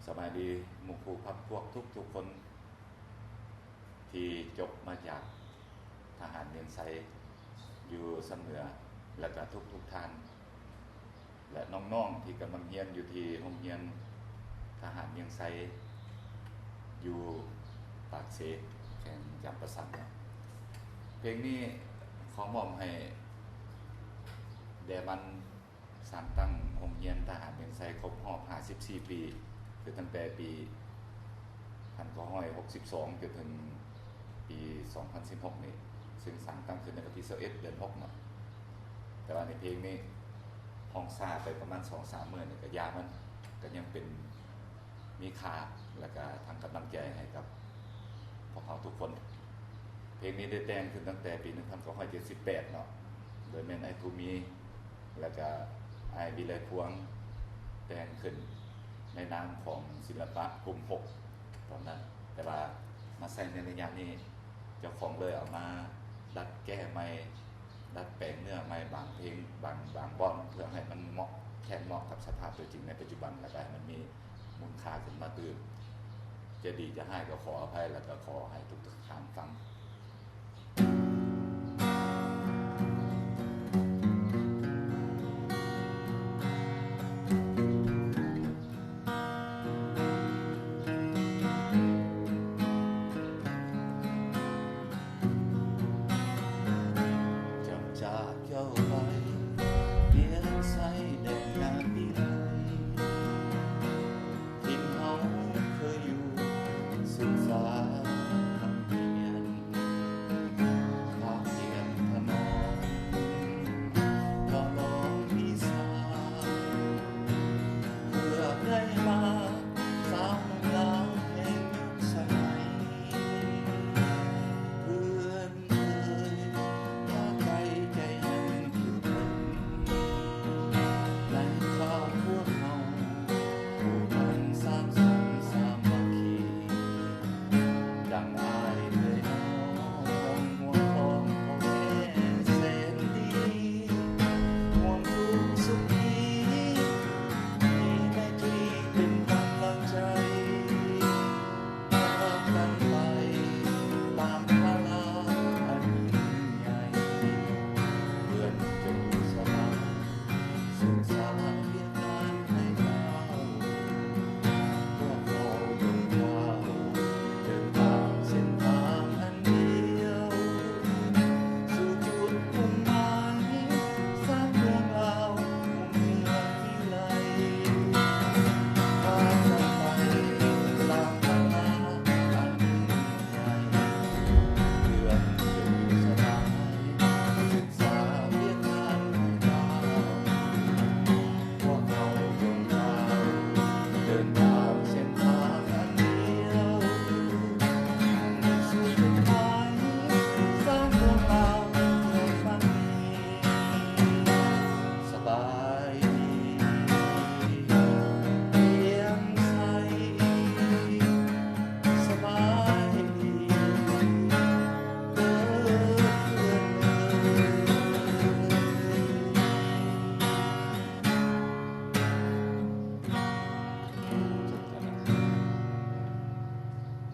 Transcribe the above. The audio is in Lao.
ສະບາຍດີໝູ່ຄູ່ພັກພວກທຸກໆຄົນ ທີ່ຈົບມາຈາກທະຫານວຽງໄຊຢູ່ຊຳເໜືອ ແລະກະທຸກໆທ່ານ ແລະນ້ອງໆທີ່ກຳລັງຮຽນຢູ່ທີ່ໂຮງຮຽນທະຫານວຽງໄຊ ຢູ່ປາກເຊ ແຂວງຈຳປາສັກເນາະ. ເພງນີ້ຂໍມອບໃຫ້ແດ່ວັນ ສ້າງຕັ້ງໂຮງຮຽນທະຫານວຽງໄຊຄົບຮອບຫ້າສິບສີ່ປີ ຄືຕັ້ງແຕ່ປີພັນເກົ້າຮ້ອຍຫົກສິບສອງ ຈົນເຖິງປີສອງພັນສິບຫົກນີ້ ເຊິ່ງສ້າງຕັ້ງຂຶ້ນໃນວັນທີຊາວເອັດ ເດືອນຫົກເນາະ. ແຕ່ວ່າໃນເພງນີ້ຮ້ອງຊ້າໄປປະມານສອງສາມມື້ນີ້ ກະຢ່າມັນ ກະຍັງເປັນ ມີຄ່າ ແລະກະທັງກຳລັງໃຈໃຫ້ກັບພວກເຮົາທຸກຄົນ. ເພງນີ້ໄດ້ແຕ່ງຂຶ້ນຕັ້ງແຕ່ປີໜຶ່ງພັນເກົ້າຮ້ອຍເຈັດສິບແປດເນາະ ໂດຍແມ່ນອ້າຍພູມີ ແລະກະອ້າຍວິໄລພວງ ແຕ່ງຂຶ້ນໃນນາມຂອງສິລະປະກຸ່ມຫົກຕອນນັ້ນ ແຕ່ວ່າມາໃຊ້ໃນໄລຍະນີ້ ເຈົ້າຂອງເລີຍເອົາມາດັດແກ້ໃໝ່ ດັດແປງເນື້ອໃໝ່ບາງເພງ ບາງ ບາງບ່ອນ ເພື່ອໃຫ້ມັນເໝາະ ແຄນເໝາະກັບສະພາບຕົວຈິງໃນປັດຈຸບັນ ແລະກະໃຫ້ມັນມີມູນຄ່າຂຶ້ນມາຕື່ມ. ຈະດີຈະຮ້າຍກໍຂໍອະໄພ ແລະກະຂໍໃຫ້ທຸກໆທ່ານຟັງ